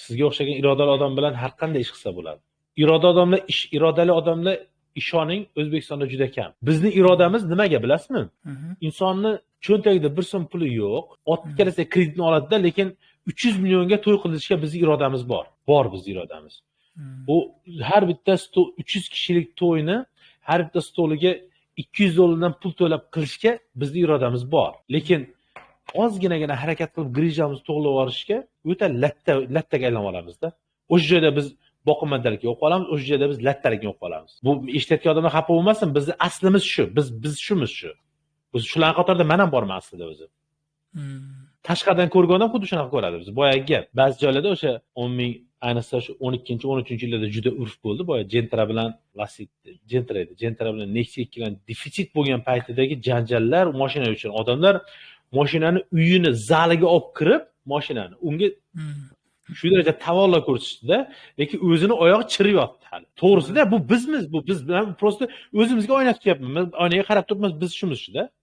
Sizga o'xshagan irodali odam bilan har qanday ish qilsa bo'ladi. Iroda odamlar ish, irodali odamlar, ishoning, O'zbekistonda juda kam. Bizni irodamiz nimaga, bilasizmi? Insonni cho'ntagida bir so'm puli yo'q, ot kelsa kreditni oladida, lekin 300 millionga to'y qilishga bizni irodamiz bor. Bor bizni irodamiz. Bu har bitta 300 kishilik to'yni har bitta stoliga 200 dollardan pul to'lab qilishga bizni irodamiz bor. Lekin ozginagina harakat qilib грыжа mizni to'g'irlab yuborishga o'ta latta lattaga aylanib olamizda. O'sha joyda biz boqimandalik yo'q qolamiz, o'sha joyda biz lattalikni yo'q qolamiz. Bu eshitayotgan odamlar xafa bo'lmasin, bizni aslimiz shu, biz shumiz shu. O'zi shularni qatorida man ham borman aslida o'zi. Tashqaridan ko'rgan odam xuddi shunaqa ko'radi bizni. Boyagi gap. Ba'zi joylarda o'sha 10 ming, ayniqsa shu 12, 13 yillarda juda urf bo'ldi. Boya Gentra bilan Lacetti, Gentra edi. Gentra bilan Nexia ikkilan defitsit bo'lgan paytidagi janjallar mashina uchun odamlar mashinani uyini zaliga olib kirib, mashinani unga shu darajada tavallo ko'rsatishdi-da, lekin o'zini oyog'i chirib yotdi hali. To'g'risida bu bizmiz, bu biz bilan просто o'zimizga oyna tutyapmiz. Oynaga qarab turibmiz, biz shumiz shuda.